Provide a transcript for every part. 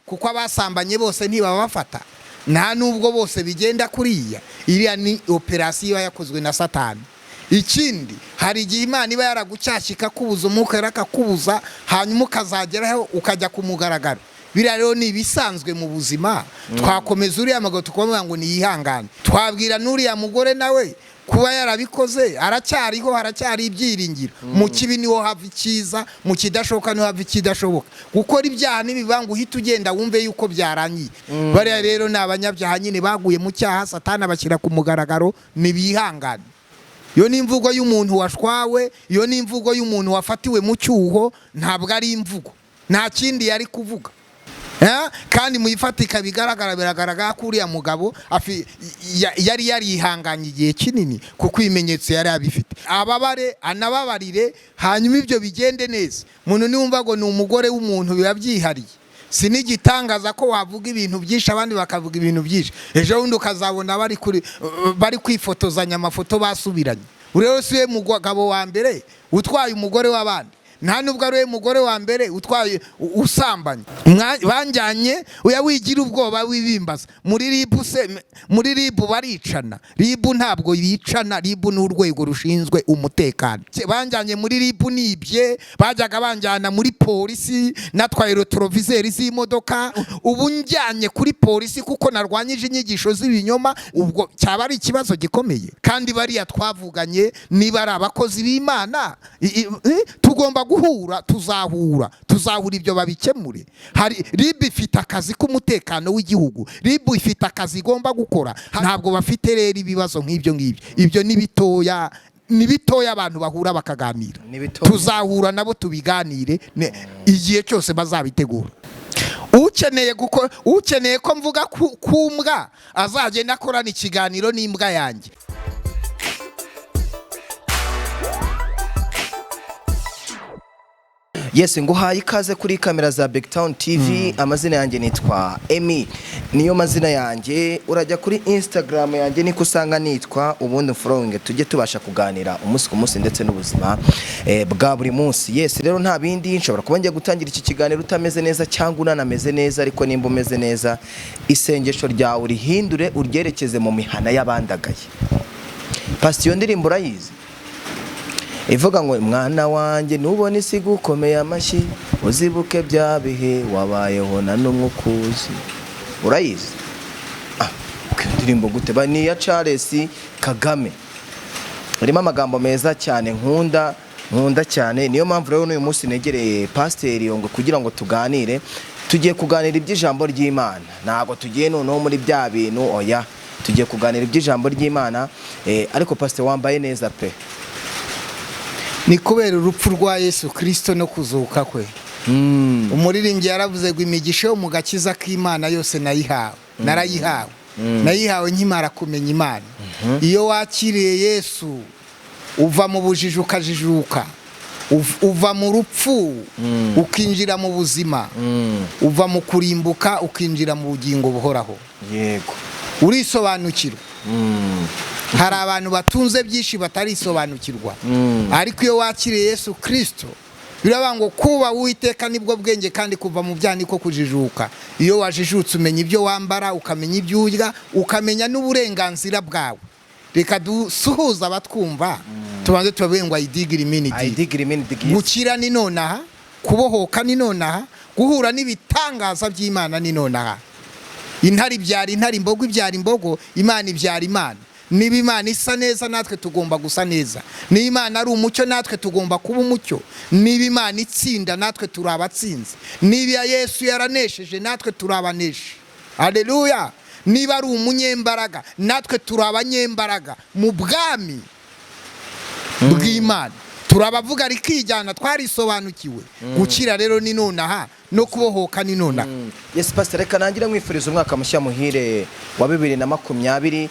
Kuko abasambanye bose ntibabafata, nta nubwo bose bigenda kuriya. Iriya ni operasiyo iba yakozwe na Satani. Ikindi, hari igihe Imana iba yaragucyashye, ikakubuza, umwuka yarakakubuza, hanyuma ukazageraho ukajya ku mugaragaro. Biriya rero ni ibisanzwe mu buzima. Twakomeza uriya mugabo tukavuga ngo niyihangane, twabwira n'uriya mugore nawe kuba yarabikoze, aracyariho, haracyari ibyiringiro. Mu kibi niho hava icyiza, mu kidashoboka niho hava ikidashoboka. Gukora ibyaha ntibivuga ngo uhite ugenda wumve yuko byarangiye. Bariya rero ni abanyabyaha nyine baguye mu cyaha, Satani abashyira ku mugaragaro, ntibihangane. Iyo ni imvugo y'umuntu washwawe, iyo ni imvugo y'umuntu wafatiwe mu cyuho, ntabwo ari imvugo, nta kindi yari kuvuga. Kandi mu ifatika bigaragara, biragaragara ko uriya mugabo yari yarihanganye igihe kinini, kuko ibimenyetso yari abifite. Ababare, anababarire, hanyuma ibyo bigende neza. Umuntu niwumva ngo ni umugore w'umuntu, biba byihariye. Si n'igitangaza ko wavuga ibintu byinshi, abandi bakavuga ibintu byinshi, ejo bundi ukazabona bari kwifotozanya amafoto basubiranye. Uriya si we mugabo wa mbere utwaye umugore w'abandi, nta nubwo ari we mugore wa mbere utwaye usambanye. Banjyanye oya, wigira ubwoba, wibimbaza. Muri RIB se, muri RIB baricana? RIB ntabwo bicana, RIB ni urwego rushinzwe umutekano. Banjyanye muri RIB nibye, bajyaga banjyana muri polisi natwaye rétroviseur z'imodoka. Ubu njyanye kuri polisi kuko narwanyije inyigisho z'ibinyoma, ubwo cyaba ari ikibazo gikomeye. Kandi bariya twavuganye, niba ari abakozi b'Imana, tugomba guhura, tuzahura, tuzahura, ibyo babikemure. Hari RIB, ifite akazi k'umutekano w'igihugu, RIB ifite akazi igomba gukora. Ntabwo bafite rero ibibazo nk'ibyo ngibyo. Ibyo ni bitoya, ni bitoya, abantu bahura bakaganira. Ni bitoya. Tuzahura nabo tubiganire igihe cyose bazabitegura. Ukeneye guko ukeneye ko mvuga ku mbwa, azagenda akorana ikiganiro n'imbwa yanjye. Yes, nguhaye ikaze kuri kamera za Big Town TV. Amazina yanjye nitwa Emi, niyo mazina yanjye. Urajya kuri Instagram yanjye niko usanga nitwa, ubundi following, tujye tubasha kuganira umunsi ku munsi ndetse n'ubuzima bwa buri munsi. Yes, rero nta bindi, nshobora kuba ngiye gutangira iki kiganiro utameze neza cyangwa unanameze neza, ariko nimba umeze neza, isengesho ryawe urihindure, uryerekeze mu mihana y'abandagaye. Pastor, iyo ndirimbo urayizi ivuga ngo: "Mwana wanjye, nubona isi gukomeye amashyi, uzibuke bya bihe wabayeho na n'umwe ukuzi"? Urayizi? Ah, iyo ndirimbo gute ba? Ni iya Charles Kagame, irimo amagambo meza cyane, nkunda, nkunda cyane. Niyo mpamvu rero n'uyu munsi negereye Pasiteri Yongwe kugira ngo tuganire. Tugiye kuganira iby'ijambo ry'Imana, ntabwo tugiye noneho muri bya bintu, oya, tugiye kuganira iby'ijambo ry'Imana. Ariko pasiteri, wambaye neza pe. Ni kubera urupfu rwa Yesu Kirisito no kuzuka kwe. Umuririmbyi yaravuze ngo imigisha yo mu gakiza k'Imana yose nayihawe, narayihawe, nayihawe nkimara kumenya Imana. Iyo wakiriye Yesu, uva mu bujiji ukajijuka, uva mu rupfu ukinjira mu buzima, uva mu kurimbuka ukinjira mu bugingo buhoraho. Urisobanukirwa. Hari abantu batunze byinshi batarisobanukirwa, ariko iyo wakiriye Yesu Kirisito, biravuga ngo kuba Uwiteka nibwo bwenge, kandi kuva mu byaha niko kujijuka. Iyo wajijutse, umenya ibyo wambara, ukamenya ibyo urya, ukamenya n'uburenganzira bwawe. Reka dusuhuze abatwumva, tubanze tubabwire ngo ayidigiri minidi. Ayidigiri minidi. Gukira ni nonaha, kubohoka ni nonaha, guhura n'ibitangaza by'Imana ni nonaha. Intare ibyara intare, imbogo ibyara imbogo, Imana ibyara Imana. Niba Imana isa neza, natwe tugomba gusa neza. Niba Imana ari umucyo, natwe tugomba kuba umucyo. Niba Imana itsinda, natwe turi abatsinzi. Niba Yesu yaranesheje, natwe turi abaneshi. Aleluya! Niba ari umunyembaraga, natwe turi abanyembaraga mu bwami bw'Imana. Turabavuga rikijyana, twarisobanukiwe. Gukira rero ni nonaha, no kubohoka ni nonaha. Yes pastor, reka nangire mwifuriza umwaka mushya muhire wa bibiri na makumyabiri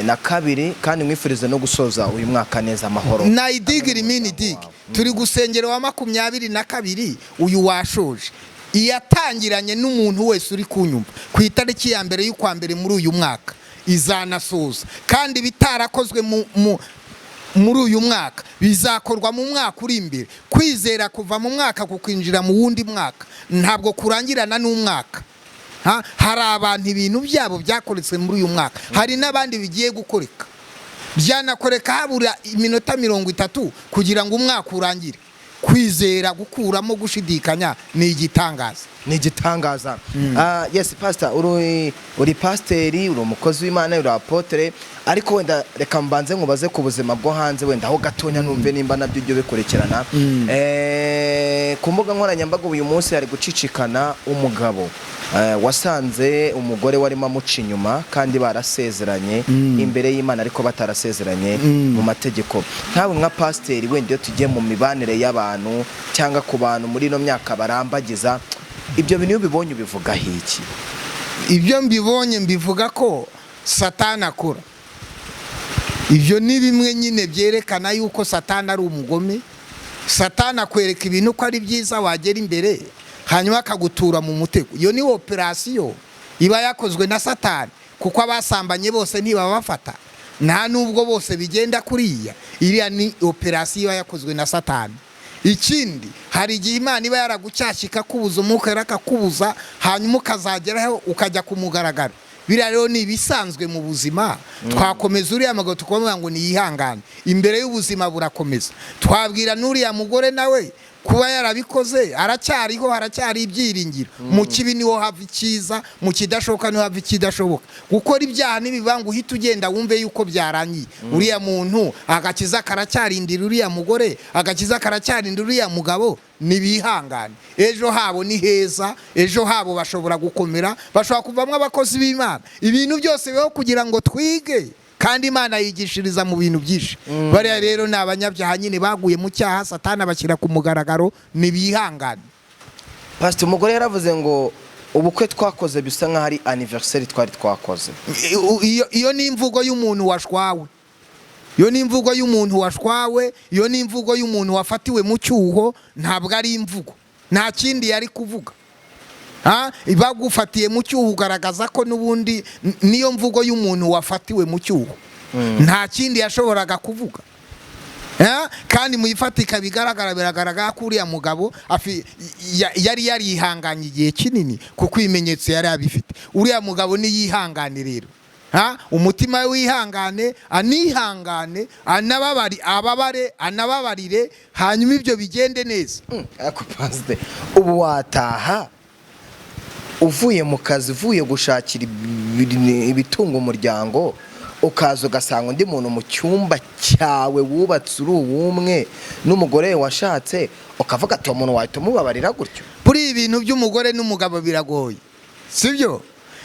na kabiri, kandi mwifurize no gusoza uyu mwaka neza, amahoro. Na idigiri mini digi, turi gusengera wa 22, uyu washoje, iyatangiranye n'umuntu wese uri kunyumva ku itariki ya mbere y'ukwa mbere muri uyu mwaka, izanasoza. Kandi bitarakozwe muri uyu mwaka bizakorwa mu mwaka uri imbere. Kwizera kuva mu mwaka kukwinjira mu wundi mwaka, ntabwo kurangirana n'umwaka. Hari abantu ibintu byabo byakoretse muri uyu mwaka, hari n'abandi bigiye gukoreka, byanakoreka habura iminota 30 kugira ngo umwaka urangire. Kwizera gukuramo gushidikanya ni igitangaza. Ni igitangaza. Yes, pastor, uri pasiteri, uri umukozi w'Imana, uri apôtre, ariko wenda reka mbanze nkubaze ku buzima bwo hanze wenda aho gatonya, numve nimba nabyo ujya ubikurikirana. Ku mbuga nkoranyambaga uyu munsi hari gucicikana umugabo wasanze umugore warimo amuca inyuma kandi barasezeranye imbere y'Imana ariko batarasezeranye mu mategeko. Nkawe nka pasiteri, wenda iyo tugiye mu mibanire y'abantu cyangwa ku bantu muri ino myaka barambagiza, ibyo bintu iyo ubibonye ubivugaho iki? Ibyo mbibonye mbivuga ko Satani akora. Ibyo ni bimwe nyine byerekana yuko Satani ari umugome. Satani akwereka ibintu ko ari byiza, wagera imbere hanyuma akagutura mu mutego. Iyo ni operasiyo iba yakozwe na Satani, kuko abasambanye bose ntibabafata, nta nubwo bose bigenda kuriya. Iriya ni operasiyo iba yakozwe na Satani. Ikindi, hari igihe Imana iba yaragucyashye ikakubuza, umwuka akakubuza, hanyuma ukazageraho ukajya ku mugaragaro. Biriya rero ni ibisanzwe mu buzima. Twakomeza uriya mugabo tukavuga ngo niyihangane, imbere y'ubuzima burakomeza. Twabwira n'uriya mugore nawe kuba yarabikoze, aracyariho, haracyari ibyiringiro. Mu kibi niho hava icyiza, mu kidashoboka niho hava ikidashoboka. Gukora ibyaha n'ibivangu uhita ugenda wumve yuko byarangiye. Uriya muntu agakiza karacyarindira, uriya mugore agakiza karacyarindira, uriya mugabo nibihangane, ejo habo ni heza, ejo habo bashobora gukomera, bashobora kuvamo abakozi b'Imana. Ibintu byose bibaho kugira ngo twige, kandi Imana yigishiriza mu bintu byinshi. Bariya rero ni abanyabyaha nyine baguye mu cyaha, Satani abashyira ku mugaragaro, nibihangane. Pastor, umugore yaravuze ngo ubukwe twakoze bisa nk'aho ari anniversaire twari twakoze. Iyo ni imvugo y'umuntu washwawe, iyo ni imvugo y'umuntu washwawe, iyo ni imvugo y'umuntu wafatiwe mu cyuho. Ntabwo ari imvugo, nta kindi yari kuvuga. Bagufatiye mu cyuho ugaragaza ko n'ubundi niyo mvugo y'umuntu wafatiwe mu cyuho, nta kindi yashoboraga kuvuga. Kandi mu ifatika bigaragara, biragaragara ko uriya mugabo yari yarihanganye igihe kinini, kuko ibimenyetso yari abifite. Uriya mugabo niyihangane rero. Umutima we wihangane, anihangane, anababari, ababare, anababarire, hanyuma ibyo bigende neza. Ariko pastor, ubu wataha uvuye mu kazi, uvuye gushakira ibitunga umuryango, ukaza ugasanga undi muntu mu cyumba cyawe wubatse uri uwumwe n'umugore washatse, ukavuga ati uwo muntu wahita umubabarira gutyo? Buriya ibintu by'umugore n'umugabo biragoye, sibyo?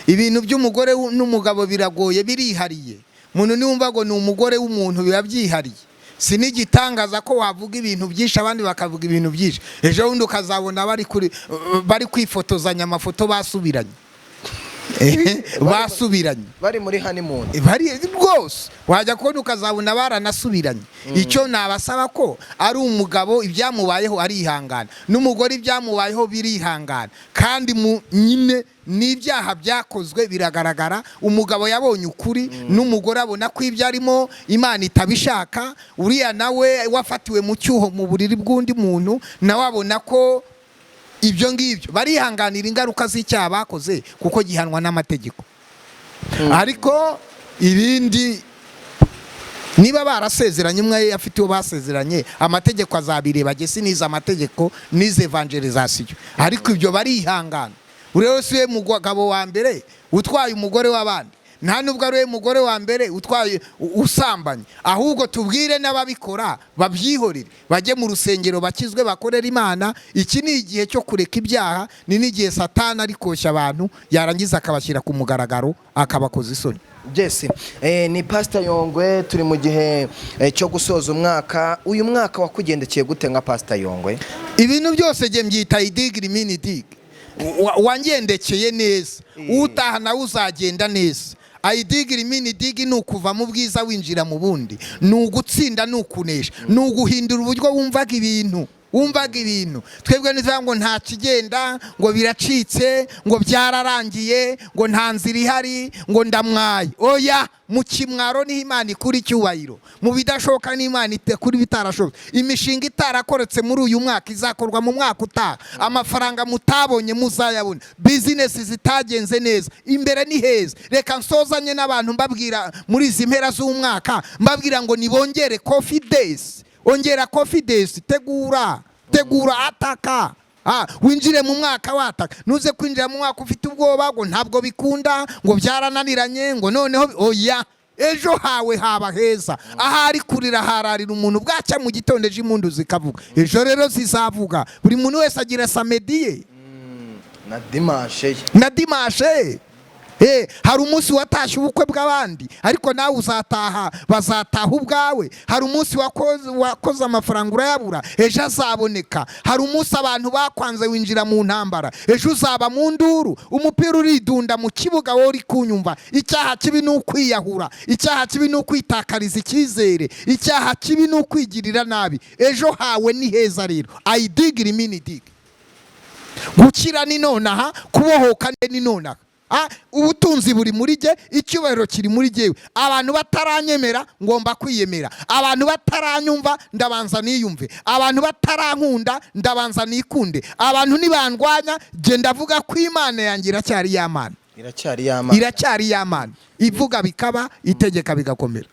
Ibintu by'umugore n'umugabo biragoye, birihariye. Umuntu niwumva ngo ni umugore w'umuntu biba byihariye. Si n'igitangaza ko wavuga ibintu byinshi, abandi bakavuga ibintu byinshi, ejo bundi ukazabona bari kwifotozanya amafoto basubiranye, basubiranye. Bari muri honeymoon. Bari rwose, wajya kubona ukazabona baranasubiranye. Icyo nabasaba ko ari umugabo ibyamubayeho arihangana, n'umugore ibyamubayeho birihangana, kandi mu nyine n'ibyaha byakozwe biragaragara. Umugabo yabonye ukuri, n'umugore abona ko ibyo arimo Imana itabishaka. Uriya nawe wafatiwe mu cyuho mu buriri bw'undi muntu, nawe abona ko ibyo ngibyo, barihanganira ingaruka z'icyaha bakoze kuko gihanwa n'amategeko. Ariko ibindi, niba barasezeranye, umwe afite uwo basezeranye, amategeko azabireba. Jye sinize amategeko, nize evangelization, ariko ibyo barihangana. Uriya wese we mugabo wa mbere utwaye umugore w'abandi, nta nubwo ari we mugore wa mbere utwaye usambanye. Ahubwo tubwire n'ababikora babyihorere, bajye mu rusengero bakizwe, bakorere Imana. Iki ni igihe cyo kureka ibyaha, ni n'igihe Satani ari koshya abantu, yarangiza akabashyira ku mugaragaro, akabakoza isoni. Jesse, ni Pastor Yongwe. Turi mu gihe cyo gusoza umwaka. Uyu mwaka wakugendekeye gute nka Pastor Yongwe? Ibintu byose jye mbyita idigiri mini digi. Wangendekeye neza, utaha nawe uzagenda neza. Ayidigiri mini digi ni ukuva mu bwiza winjira mu bundi, ni ugutsinda, ni ukunesha, ni uguhindura uburyo wumvaga ibintu. Wumvaga ibintu twebwe ntituvuga ngo nta kigenda, ngo biracitse, ngo byararangiye, ngo nta nzira ihari, ngo ndamwaye. Oya, mu kimwaro niho Imana ikura icyubahiro, mu bidashoboka n'Imana itekura ibitarashoboka. Imishinga itarakoretse muri uyu mwaka izakorwa mu mwaka utaha. Amafaranga mutabonye muzayabona, bizinesi zitagenze neza, imbere ni heza. Reka nsozanye n'abantu mbabwira muri izi mpera z'umwaka, mbabwira ngo nibongere confidence, ongera confidence, tegura, tegura, ataka. Winjire mu mwaka wataka, ntuze kwinjira mu mwaka ufite ubwoba ngo ntabwo bikunda, ngo byarananiranye, ngo noneho. Oya, ejo hawe haba heza. Ahari kurira hararira umuntu, bwacya mu gitondo ejo impundu zikavuga. Ejo rero zizavuga. Buri muntu wese agira samedi ye na dimanche ye. Na dimanche. Hari umunsi watashye ubukwe bw'abandi, ariko nawe uzataha, bazataha ubwawe. Hari umunsi wakoze amafaranga urayabura, ejo azaboneka. Hari umunsi abantu bakwanze winjira mu ntambara, ejo uzaba mu nduru. Umupira uridunda mu kibuga, wowe uri kunyumva. Icyaha kibi ni ukwiyahura, icyaha kibi ni ukwitakariza icyizere, icyaha kibi ni ukwigirira nabi. Ejo hawe ni heza rero. Ayidigira iminidigi. Gukira ni nonaha, kubohoka ni nonaha. Ubutunzi buri muri jye, icyubahiro kiri muri jyewe. Abantu bataranyemera, ngomba kwiyemera. Abantu bataranyumva, ndabanza niyumve. Abantu batarankunda, ndabanza nikunde. Abantu nibandwanya, jye ndavuga ko Imana yanjye iracyari ya Mana. Iracyari y'amazi. Iracyari ya Mana, ivuga bikaba, itegeka bigakomera.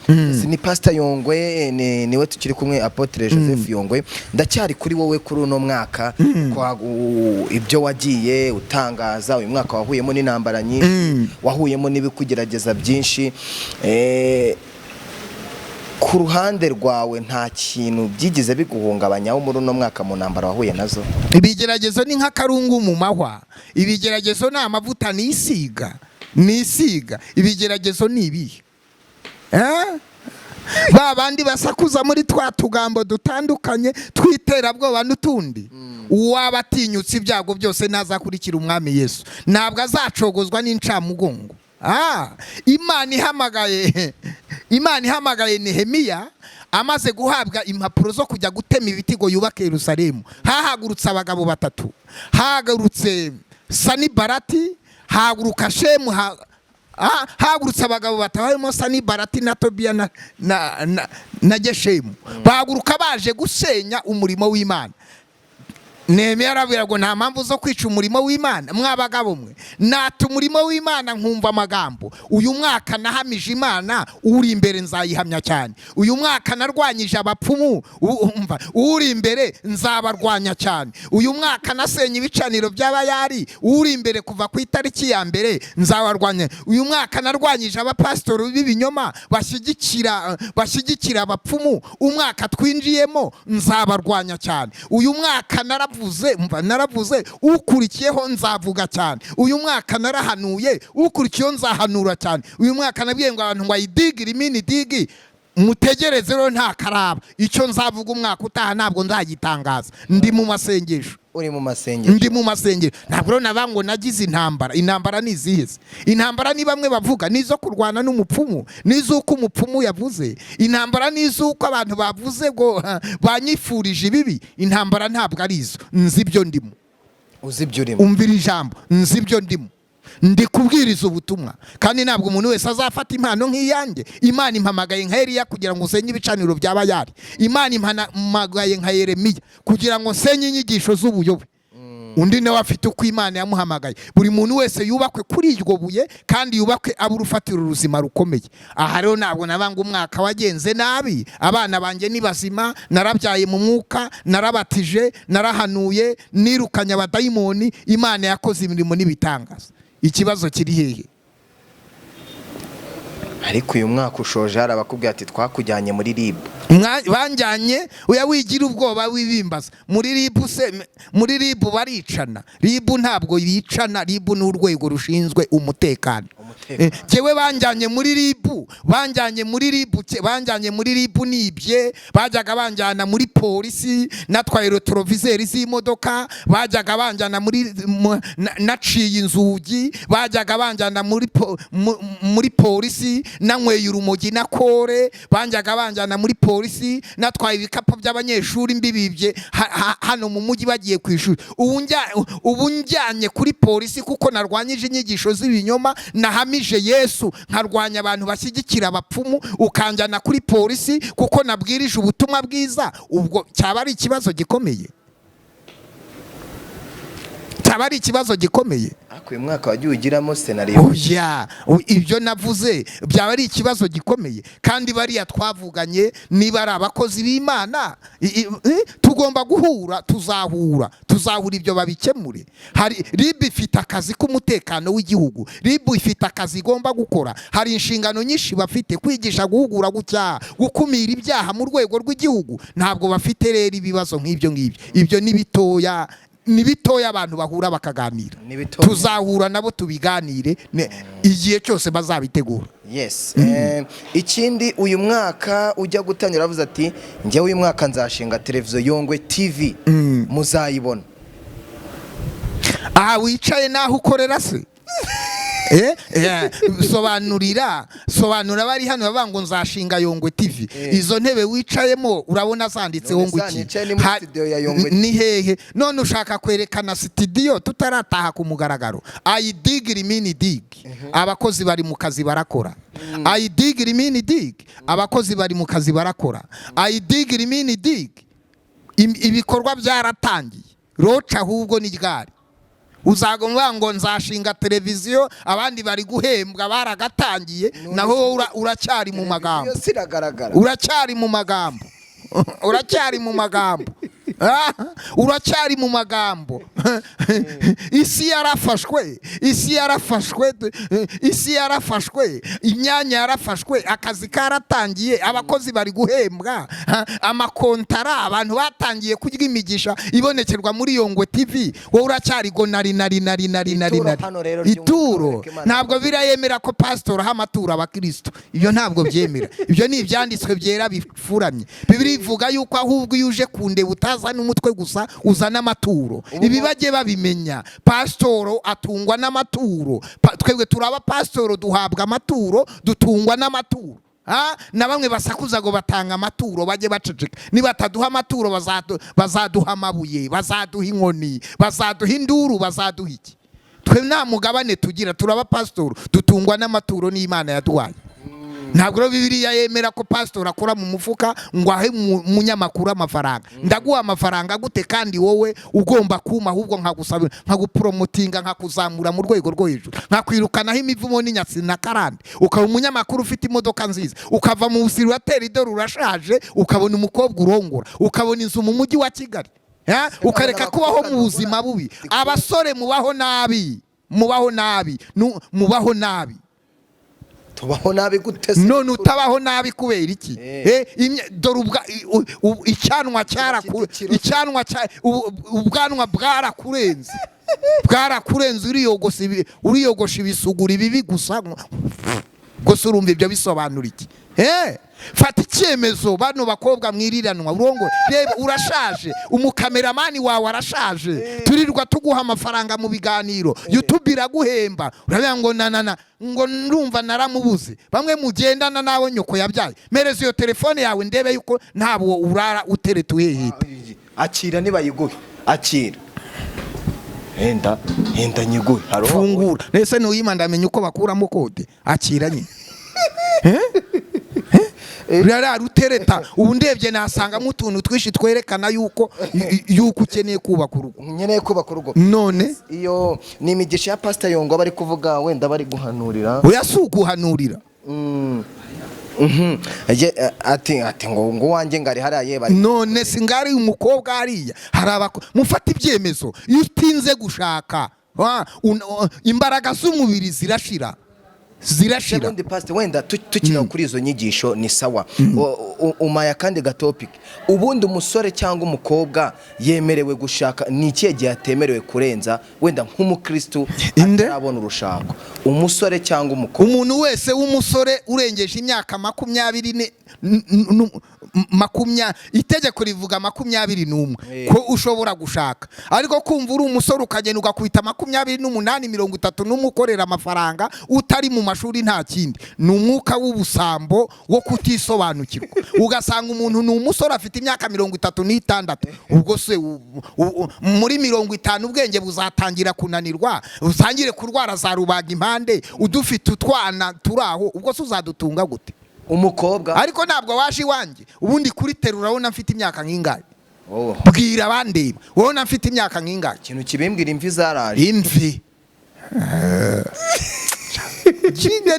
Si ni Pastor Yongwe, niwe tukiri kumwe, Apôtre Joseph Yongwe. Ndacyari kuri wowe. Kuri uno mwaka ibyo wagiye utangaza, uyu mwaka wahuyemo n'intambara nyinshi, wahuyemo n'ibikugerageza byinshi. Ku ruhande rwawe nta kintu byigeze biguhungabanyaho muri uno mwaka mu ntambara wahuye nazo? Ibigeragezo ni nk'akarungu mu mahwa. Ibigeragezo ni amavuta nisiga, nisiga. Ibigeragezo ni ibihe? Eh? Ba bandi basakuza muri twa tugambo dutandukanye tw'iterabwoba n'utundi, uwaba atinyutse ibyago byose ntazakurikira Umwami Yesu, ntabwo azacogozwa n'incamugongo. Imana ihamagaye Nehemiya amaze guhabwa impapuro zo kujya gutema ibiti ngo yubake Yerusalemu, hahagurutse abagabo batatu. Hahagurutse Sanibarati, hahaguruka Shemu, hahagurutse abagabo batatu harimo Sanibarati na Tobiya na Geshemu. Bahaguruka baje gusenya umurimo w'Imana. Nehemiya arabwira ngo nta mpamvu zo kwica umurimo w'Imana. Mwa bagabo mwe, nata umurimo w'Imana nkumva amagambo. Uyu mwaka nahamije Imana, uri imbere nzayihamya cyane. Uyu mwaka narwanyije abapfumu, umva, uri imbere nzabarwanya cyane. Uyu mwaka nasenye ibicaniro by'abayari, uri imbere kuva ku itariki ya mbere nzabarwanya. Uyu mwaka narwanyije abapasitori b'ibinyoma bashyigikira abapfumu, umwaka twinjiyemo nzabarwanya cyane. Uyu mwaka naravuze, umva, naravuze, ukurikiyeho nzavuga cyane. Uyu mwaka narahanuye, ukurikiyeho nzahanura cyane. Uyu mwaka nabwiye ngo abantu ngo ayidigire imini digi, mutegereze rero, nta karaba. Icyo nzavuga umwaka utaha ntabwo nzagitangaza, ndi mu masengesho. Uri mu masengesho. Ndi mu masengero. Ntabwo rero navuga ngo nagize intambara. Intambara ni izihe se? Intambara ni bamwe bavuga ni izo kurwana n'umupfumu, ni iz'uko umupfumu yavuze. Intambara ni iz'uko abantu bavuze ngo banyifurije ibibi. Intambara ntabwo ari izo. Nzi ibyo ndimo. Uzi ibyo urimo. Umvira ijambo, nzi ibyo ndimo. Ndi kubwiriza ubutumwa, kandi ntabwo umuntu wese azafata impano nk'iyanjye. Imana impamagaye nka Eliya kugira ngo nsenye ibicaniro bya Bayari. Imana impamagaye nka Yeremiya kugira ngo nsenye inyigisho z'ubuyobe. Undi nawe afite uko Imana yamuhamagaye. Buri muntu wese yubakwe kuri iryo buye, kandi yubakwe abe urufatiro ruzima rukomeye. Aha rero ntabwo nabanga umwaka wagenze nabi. Abana banjye ni bazima, narabyaye mu mwuka, narabatije, narahanuye, nirukanye abadayimoni. Imana yakoze imirimo n'ibitangaza. Ikibazo kiri hehe? Ariko uyu mwaka ushoje hari abakubwira ati twakujyanye muri RIB. Banjyanye? Oya, wigira ubwoba, wibimbaza. Muri RIB se? Muri RIB baricana? RIB ntabwo yicana. RIB ni urwego rushinzwe umutekano. Jyewe banjyanye muri RIB, banjyanye muri RIB, banjyanye muri RIB nibye, bajyaga banjyana muri polisi natwaye rétroviseur z'imodoka, bajyaga banjyana muri naciye inzugi, bajyaga banjyana muri polisi nanyweye urumogi na kore, banjyaga banjyana muri polisi natwaye ibikapu by'abanyeshuri mbibibye hano mu mujyi bagiye ku ishuri. Ubu njyanye kuri polisi kuko narwanyije inyigisho z'ibinyoma, nahamije Yesu, nkarwanya abantu bashyigikira abapfumu, ukanjyana kuri polisi kuko nabwirije ubutumwa bwiza, ubwo cyaba ari ikibazo gikomeye, cyaba ari ikibazo gikomeye. Ariko uyu mwaka wagiye ugiramo scénario. Oya, ibyo navuze byaba ari ikibazo gikomeye. Kandi bariya twavuganye, niba ari abakozi b'Imana, tugomba guhura, tuzahura, tuzahura, ibyo babikemure. Hari RIB, ifite akazi k'umutekano w'igihugu. RIB ifite akazi igomba gukora. Hari inshingano nyinshi bafite: kwigisha, guhugura, gucyaha, gukumira ibyaha mu rwego rw'igihugu. Ntabwo bafite rero ibibazo nk'ibyo ngibyo. Ibyo ni bitoya, ni bitoya, abantu bahura bakaganira. Ni bitoya. Tuzahura nabo tubiganire igihe cyose bazabitegura. Yes. Ikindi, uyu mwaka ujya gutangira avuze ati: "Njyewe uyu mwaka nzashinga televiziyo Yongwe TV, muzayibona." Aha wicaye n'aho ukorera se? Sobanurira, sobanura bari hano bavuga ngo nzashinga Yongwe TV. Izo ntebe wicayemo urabona zanditseho None ngo sa iki? nicaye ni muri studio ya Yongwe. Ni hehe none ushaka kwerekana studio tutarataha ku mugaragaro? I dig, rimini dig. Abakozi bari mu kazi barakora. I dig, rimini dig. Abakozi bari mu kazi barakora. I dig, rimini dig. Ibikorwa byaratangiye roca, ahubwo ni ryari uzagomba ngo nzashinga televiziyo, abandi bari guhembwa baragatangiye, naho wowe uracyari mu magambo? Iyo siragaragara. Uracyari mu magambo, uracyari mu magambo. Ah, uracyari mu magambo. Isi yarafashwe, isi yarafashwe, isi yarafashwe, imyanya yarafashwe, akazi karatangiye, abakozi bari guhembwa, amakontara, abantu batangiye kurya imigisha ibonekerwa muri Yongwe TV. Wowe uracyari go nari nari nari nari nari Ituro nari. Hano rero ry'umwuka Ituro wereka Imana. Ntabwo birayemera ko pasitori aha amaturo abakristo. Ibyo ntabwo byemera. Ibyo ni ibyanditswe byera bifuramye. Bibiliya ivuga yuko ahubwo iyo uje kundeba utazana umutwe gusa, uzana amaturo. Ibi bajye babimenya, pasitoro atungwa n'amaturo. Twebwe turaba pasitoro, duhabwa amaturo, dutungwa n'amaturo. Na bamwe basakuza ngo batanga amaturo bajye baceceka. Nibataduha amaturo bazaduha amabuye, bazaduha inkoni, bazaduha induru, bazaduha iki? Twe nta mugabane tugira, turaba pasitori, dutungwa n'amaturo n'Imana yaduhaye. Ntabwo rero Bibiliya yemera ko pasitori akora mu mufuka ngo ahe umunyamakuru amafaranga. Ndaguha amafaranga gute kandi wowe ugomba kuma? Ahubwo nkagusaba, nkagupromotinga, nkakuzamura mu rwego rwo hejuru, nkakwirukanaho imivumo n'inyatsi na karande, ukaba umunyamakuru ufite imodoka nziza, ukava mu busiribateri, dore urashaje, ukabona umukobwa urongora, ukabona inzu mu mujyi wa Kigali, ya? Ukareka kubaho mu buzima bubi. Abasore mubaho nabi, mubaho nabi, mubaho nabi. Tubaho nabi gute se? None utabaho nabi kubera iki? Dore icyanwa cyaraku Cyaraku- icyanwa cya ubwanwa bwarakurenze, bwarakurenze, uriyogosha ibisugura ibibi gusa gusa. Urumva ibyo bisobanura iki? Fata icyemezo. Bano bakobwa mwiriranwa, urongo reba, urashaje, umukameramani wawe arashaje, turirwa tuguha amafaranga mu biganiro, YouTube iraguhemba, uravuga ngo nanana ngo ndumva naramubuze. Bamwe mugendana nawe nyoko yabyaye, mereza iyo telefone yawe ndebe yuko ntabwo urara utereta uheheta. Akira, nibayiguhe, akira, henda henda nyiguhe. Hari uwo wabonye? Fungura mbese nuyima ndamenya uko bakuramo code. Akira nyine. Ruriya rutereta, ubu ndebye nasangamo utuntu twinshi twerekana yuko ukeneye kubaka urugo. Nkeneye kubaka urugo. None Iyo ni imigisha ya Pasita Yongwa bari kuvuga, wenda bari guhanurira. Oya, si uguhanurira. Mhm. Ati ngo wanjye ngari hariya ye bari. None si ngari umukobwa hariya? Hari abako mufata ibyemezo. Iyo utinze gushaka, imbaraga z'umubiri zirashira. Zirashira. Ubundi pastor, wenda tukiri kuri izo nyigisho, ni sawa. Umaya kandi gatopic. Ubundi umusore cyangwa umukobwa yemerewe gushaka, ni ikihe gihe atemerewe kurenza, wenda nk'umukristu Inde? atarabona urushako, umusore cyangwa umukobwa? Umuntu wese w'umusore urengeje imyaka makumyabiri itegeko rivuga 21 ko ushobora gushaka. Ariko kumva uri umusore ukagenda ugakubita 28, 31, ukorera amafaranga, utari mu mashuri, nta kindi, ni umwuka w'ubusambo wo kutisobanukirwa. Ugasanga umuntu ni umusore, afite imyaka 36, ubwo se muri 50 ubwenge buzatangira kunanirwa, utangire kurwara za rubaga impande, udufite utwana turi aho, ubwo se uzadutunga gute? Umukobwa? Ariko ntabwo waje iwanjye. Ubundi kuri teru urabona mfite imyaka nk'ingahe? Oh. Bwira abandeba, urabona mfite imyaka nk'ingahe? Ikintu kibimbwira, imvi zaraje. Imvi nyine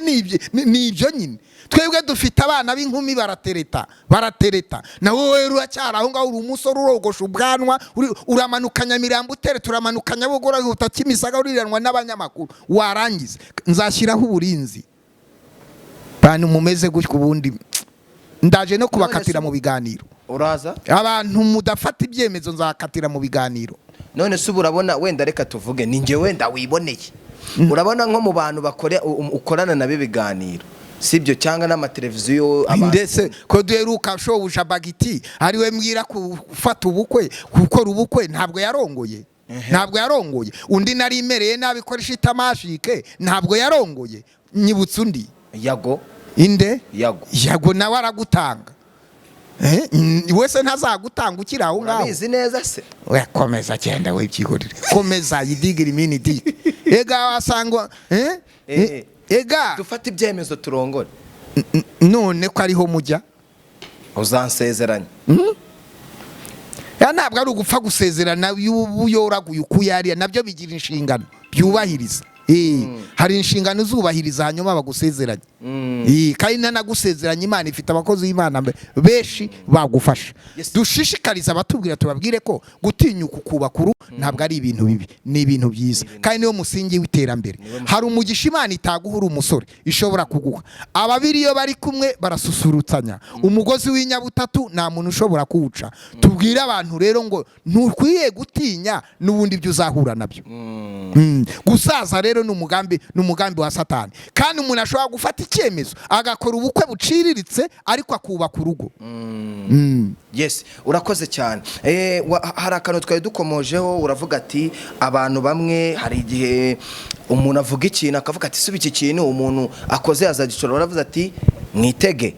ni ibyo nyine. Twebwe dufite abana b'inkumi baratereta, baratereta. Na wowe uracyari aho ngaho, uri umusore, urogosha ubwanwa, uramanuka Nyamirambo utereta, uramanuka Nyabugogo urihuta, Kimisagara uriranwa n'abanyamakuru, warangiza nzashyiraho uburinzi. Bantu mumeze gutyo, ubundi ndaje no kubakatira mu biganiro. Uraza? Abantu mudafata ibyemezo nzakatira mu biganiro. None se ubu urabona, wenda reka tuvuge ni njye wenda wiboneye, urabona nko mu bantu bakore ukorana nabo ibiganiro, sibyo, cyangwa n'amateleviziyo Ndetse ko duheruka shobuja Bagiti ariwe mbwira gufata ubukwe, gukora ubukwe, ntabwo yarongoye, ntabwo yarongoye. Undi nari imereye nabi ikoresha itamashike, ntabwo yarongoye. Nyibutse undi. Yago. Inde? Yago. Yago nawe aragutanga. Wese ntazagutanga ukiri aho ngaho. Urabizi neza se? Oya, komeza, genda wibyihorere, komeza yidigire imini digi ega wasangwa eh? Ega. Dufate ibyemezo turongore. None ko ariho mujya? Uzansezeranya? Ya, ntabwo ari ugupfa gusezerana. Iyo uyoraguye ukuye nabyo bigira inshingano byubahiriza. Hari inshingano uzubahiriza hanyuma bagusezeranye. Kandi nanagusezeranya, Imana ifite abakozi b'Imana benshi bagufasha. Dushishikariza abatubwira, tubabwire ko gutinyuka ukubaka urugo ntabwo ari ibintu bibi, ni ibintu byiza, kandi niwo musingi w'iterambere. Hari umugisha Imana itaguha uri umusore, ishobora kuguha. Ababiri iyo bari kumwe barasusurutsanya. Umugozi w'inyabutatu nta muntu ushobora kuwuca. Tubwire abantu rero ngo ntukwiye gutinya n'ubundi ibyo uzahura nabyo. Gusaza rero ni umugambi wa Satani, kandi umuntu ashobora gufata icyemezo agakora ubukwe buciriritse, ariko akubaka urugo. Yes, urakoze cyane. Hari akantu twari dukomojeho, uravuga ati abantu bamwe, hari igihe umuntu avuga ikintu akavuga ati: "Suba iki kintu umuntu akoze azagishora." Baravuze ati: "Mwitege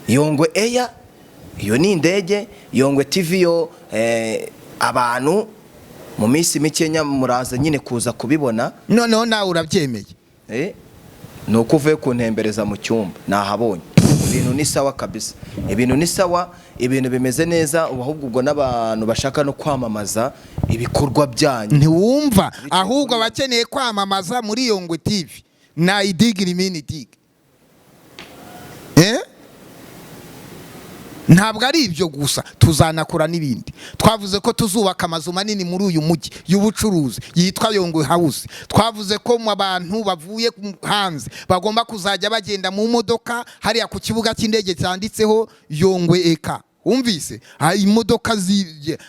Yongwe Air." Iyo ni indege. Yongwe TV yo, abantu mu minsi mikenya muraza nyine kuza kubibona. Noneho nawe urabyemeye? Ni uko uvuye kuntembereza mu cyumba, nahabonye ibintu ni sawa kabisa, ibintu ni sawa, ibintu bimeze neza. Ubu ahubwo ubwo n'abantu bashaka no kwamamaza ibikorwa byanyu. Ntiwumva? Ahubwo abakeneye kwamamaza muri Yongwe TV na idigiri mini digi. Ntabwo ari ibyo gusa, tuzanakora n'ibindi. Twavuze ko tuzubaka amazu manini muri uyu mujyi y'ubucuruzi yitwa Yongwe House. Twavuze ko mu bantu bavuye hanze bagomba kuzajya bagenda mu modoka hariya ku kibuga cy'indege cyanditseho Yongwe Eka. Wumvise? Imodoka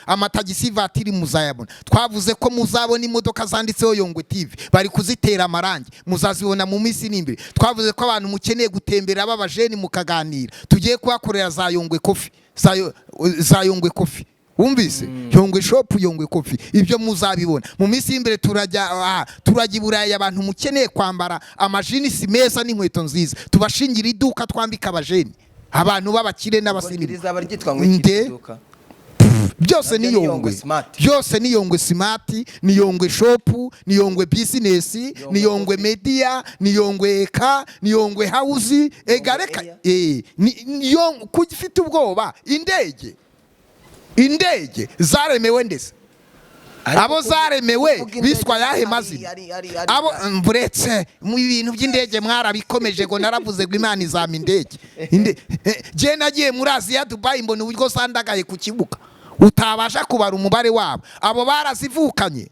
amatagisi vatiri muzayabona. Twavuze ko muzabona imodoka zanditseho Yongwe TV, bari kuzitera amarangi, muzazibona mu minsi iri imbere. Twavuze ko abantu mukeneye gutembera b'abajeni mukaganira, tugiye kuhakorera za Yongwe Coffee, za Yongwe Coffee. Wumvise? Yongwe Shop, Yongwe Coffee, ibyo muzabibona mu minsi y'imbere. Turajya i Burayi. Abantu mukeneye kwambara amajinisi meza n'inkweto nziza, tubashingira iduka twambika abajeni, abantu b'abakire n'abasirimu. Rizaba ryitwa ngo iki Nde? iduka? Byose ni Nabyo ni Yongwe. Yongwe Smart. Byose ni Yongwe Smart, ni Yongwe Shop, ni Yongwe Business, ni Yongwe Media, ni Yongwe Eka, ni Yongwe House. Ega reka. Air. Ni kufite ubwoba. Indege zaremewe ndetse Ariko abo zaremewe kuvuga indege biswa ayahe mazina? Abo mburetse mu bintu by'indege mwarabikomeje ngo naravuze ngo Imana izama indege. Je nagiye muri Aziya, Dubai, mbona uburyo sandagaye ku kibuga utabasha kubara umubare wabo. Abo barazivukanye.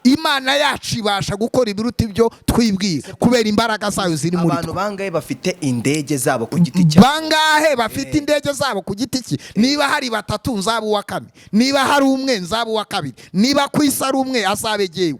Imana yacu ibasha gukora ibiruta ibyo twibwira kubera imbaraga zayo ziri muri Abantu twe. bangahe bafite indege zabo ku giti cyabo? Bangahe bafite indege zabo ku giti cye? Niba hari batatu, nzaba uwa kane. Niba hari umwe, nzaba uwa kabiri. Niba ku isi ari umwe, azabegewe.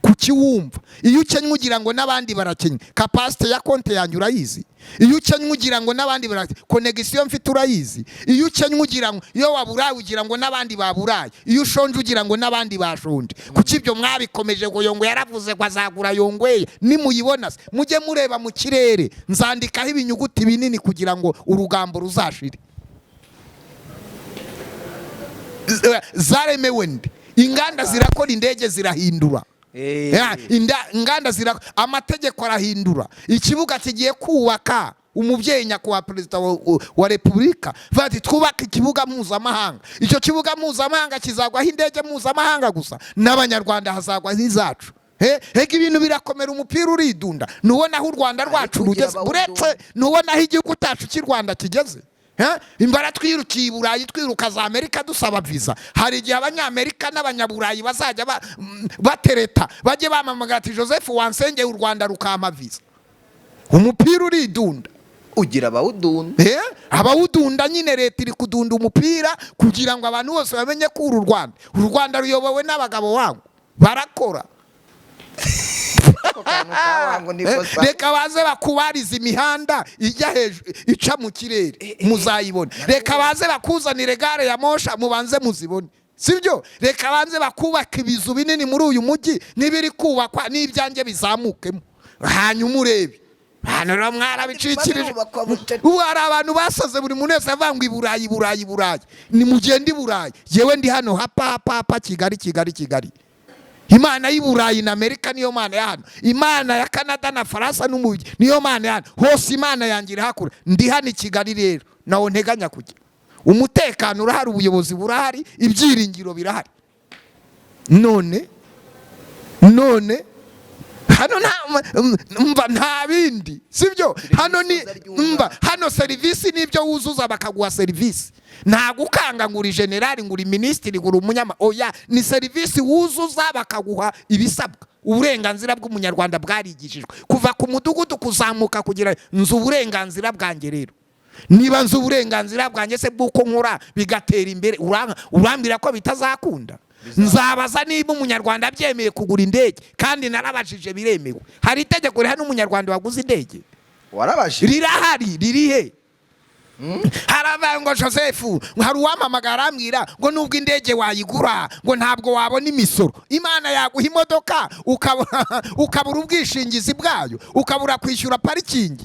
Kuki wumva iyo ukennye ugira ngo n'abandi barakennye? Capacité ya konti yanjye urayizi. Iyo ukennye ugira ngo n'abandi barakennye. Connexion mfite urayizi. Iyo ukennye ugira ngo, iyo waburaye ugira ngo n'abandi baburaye. Iyo ushonje ugira ngo n'abandi bashonje. Kuki ibyo mwabikomeje ngo Yongwe yaravuze ngo azagura Yongweye? Nimuyibona se, mujye mureba mu kirere, nzandikaho ibinyuguti binini kugira ngo urugambo ruzashire. Zaremewe nde? Inganda zirakora, indege zirahindura. Ya, inganda zira, amategeko arahindura. Ikibuga kigiye kubaka, umubyeyi nyakubahwa Perezida wa Repubulika bati twubake ikibuga mpuzamahanga. Icyo kibuga mpuzamahanga kizagwaho indege mpuzamahanga gusa, n'Abanyarwanda hazagwaho izacu. Hega ibintu birakomera, umupira uridunda. Ntubona aho u Rwanda rwacu Kugira rugeze? abawudunda. Uretse ntubona aho igihugu cyacu cy'u Rwanda kigeze? Imbara twirukiye i Burayi, twiruka za Amerika dusaba viza. Hari igihe Abanyamerika n'Abanyaburayi bazajya batereta, bajye bamamagara ati: "Joseph, wansengeye u Rwanda rukampa viza." Umupira uridunda. Ugira abawudunda. Abawudunda nyine. Leta iri kudunda umupira kugira ngo abantu bose bamenye ko uru Rwanda ruyobowe n'abagabo wangu barakora. Ako kantu kawangu niko sa. Reka baze bakubarize imihanda ijya hejuru, ica mu kirere, muzayibona. Reka baze bakuzanire gare ya mosha, mubanze muzibone, sibyo? Reka banze bakubaka ibizu binini muri uyu mujyi n'ibiri kubakwa n'ibyanjye bizamukemo, hanyuma urebe. Hano rero mwarabicikirije. Barubakwa bucece. Ubu hari abantu basaze, buri muntu wese avuga ngo i Burayi, i Burayi, i Burayi. Ni mugende i Burayi, yewe ndi hano hapa hapa hapa Kigali, Kigali, Kigali. Imana y'i Burayi na Amerika niyo Mana ya hano. Imana ya Canada na Faransa n'umujyi niyo Mana ya hano hose. Imana yanjye irahakura. Ndi hano i Kigali rero, nawo nteganya kujya. Umutekano urahari, ubuyobozi burahari, ibyiringiro birahari. None hano nta mva, nta bindi, sibyo? Hano ni isoza ry'umwaka. Mva hano, serivisi n'ibyo wuzuza bakaguha serivisi. Nta gukanga ngo uri generali, ngo uri minisitiri, ngo uri umunyama. Oya, ni serivisi wuzuza bakaguha ibisabwa. Uburenganzira bw'Umunyarwanda bwarigishijwe kuva ku mudugudu kuzamuka kugira nzu. Uburenganzira bwanjye rero, niba nzi uburenganzira bwanjye se bw'uko nkora bigatera imbere, urambwira ko bitazakunda? Nzabaza niba Umunyarwanda abyemeye kugura indege, kandi narabajije, biremewe. Hari itegeko rihana Umunyarwanda waguze indege. Warabajije? Rirahari. Ririhe? Haravuga ngo Joseph, hari uwampamagara arambwira ngo nubwo indege wayigura, ngo ntabwo wabona imisoro. Imana yaguha imodoka ukabura ubwishingizi bwayo, ukabura kwishyura parikingi.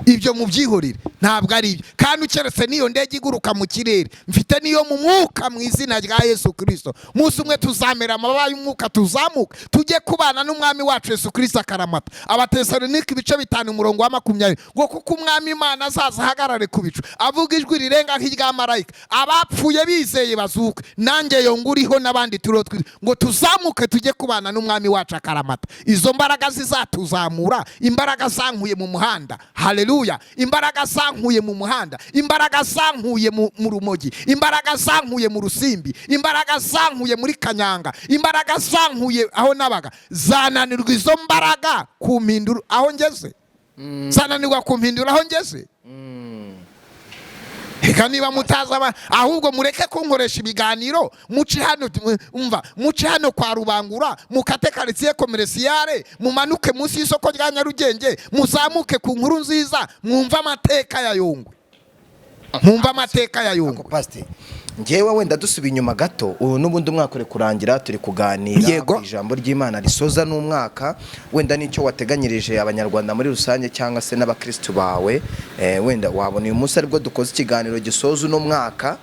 Ibyo mubyihorere, ntabwo ari ibyo. Kandi ukeretse n'iyo ndege iguruka mu kirere, mfite n'iyo mu mwuka mu izina rya Yesu Kirisito. Umunsi umwe tuzamera amababa y'umwuka, tuzamuka tujye kubana n'Umwami wacu Yesu Kirisito akaramata. Abatesalonike ibice 5, umurongo wa 20, ngo kuko Umwami Imana azaza ahagarare ku bicu, avuga ijwi rirenga nk'irya marayika, abapfuye bizeye bazuke. Nanjye yo nguriho n'abandi turiho ngo tuzamuke tujye kubana n'Umwami wacu akaramata. Izo mbaraga zizatuzamura, imbaraga zankuye mu muhanda, haleluya, imbaraga zankuye mu muhanda, imbaraga zankuye mu rumogi, imbaraga zankuye mu rusimbi, imbaraga zankuye muri kanyanga, imbaraga zankuye aho nabaga, zananirwa izo mbaraga kumpindura aho ngeze? Zananirwa kumpindura aho ngeze? Reka niba mutazi ahubwo mureke kunkoresha ibiganiro. Muce hano, umva, muce hano kwa Rubangura, mukate quartier commercial, mumanuke munsi y'isoko rya Nyarugenge, muzamuke ku Nkuru Nziza, mwumve amateka ya Yongwe, mwumve amateka ya Yongwe. Ako pasite, njyewe wenda dusubiye inyuma gato, ubu n'ubundi umwaka uri kurangira, turi kuganira ku ijambo ry'Imana risoza n'umwaka, wenda n'icyo wateganyirije Abanyarwanda muri rusange cyangwa se n'abakristu bawe. Wenda wabona uyu munsi aribwo dukoze ikiganiro gisoza uno mwaka,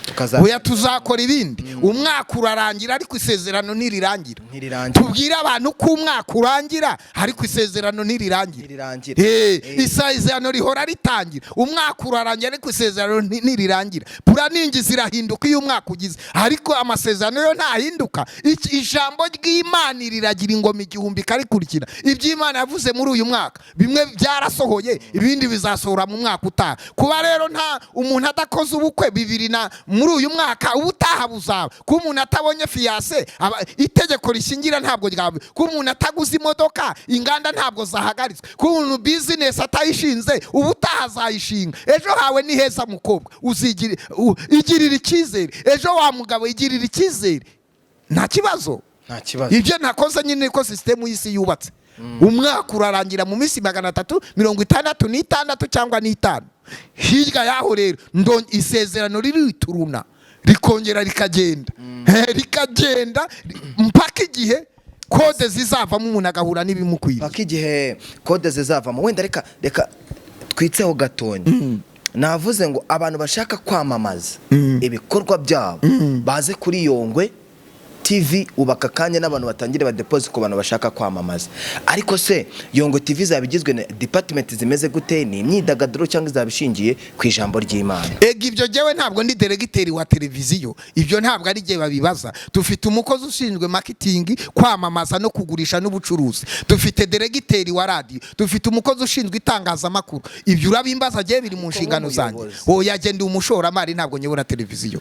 tukaza Oya, tuzakora ibindi. Umwaka urarangira ariko isezerano ntirirangira. Ntirirangira. Tubwire abantu ko umwaka urangira ariko isezerano ntirirangira. Ntirirangira. Isezerano rihora ritangira. Umwaka urarangira ariko isezerano ntirirangira. Planning zirahinduka iyo umwaka ugize, ariko amasezerano yo ntahinduka. Ijambo ry'Imana riragira ingoma igihumbi ikarikurikira. Ibyo Imana yavuze muri uyu mwaka, bimwe byarasohoye, ibindi bizasohora mu mwaka utaha. Kuba rero nta umuntu adakoze ubukwe bibiri na Muri uyu mwaka ubutaha buzaba. Kuba umuntu atabonye fiancée, itegeko rishingira ntabwo ryaba. Kuba umuntu ataguze imodoka, inganda ntabwo zahagaritswe. Kuba umuntu business atayishinze, ubutaha azayishinga. Ejo hawe ni heza, mukobwa. Igirira icyizere. Ejo wa mugabo, igirira icyizere, nta kibazo. Nta kibazo. Ibyo nakoze nyine niko sisitemu y'isi yubatse. Umwaka urarangira mu minsi 366 cyangwa n'itanu. Hirya y'aho rero isezerano ririturuna, rikongera rikagenda, rikagenda mpaka igihe code zizavamo, umuntu agahura n'ibimukwiriye. Paka igihe code zizavamo. Wenda reka twitseho gatonya. Navuze ngo abantu bashaka kwamamaza ibikorwa byabo baze kuri Yongwe TV. Ubaka akanya n'abantu batangire badepoze ku bantu bashaka kwamamaza. Ariko se Yongwe TV izaba igizwe na department zimeze gute? Ni imyidagaduro cyangwa izaba ishingiye ku ijambo ry'Imana? Ega ibyo jyewe ntabwo ndi directeur wa televiziyo, ibyo ntabwo ari jye babibaza. Dufite umukozi ushinzwe marketing, kwamamaza no kugurisha n'ubucuruzi. Dufite directeur wa radiyo, dufite umukozi ushinzwe itangazamakuru. Ibyo urabimbaza jyewe biri mu nshingano zanjye? Nk'umuyobozi. Oya, jye ndi umushoramari, ntabwo nyobora televiziyo.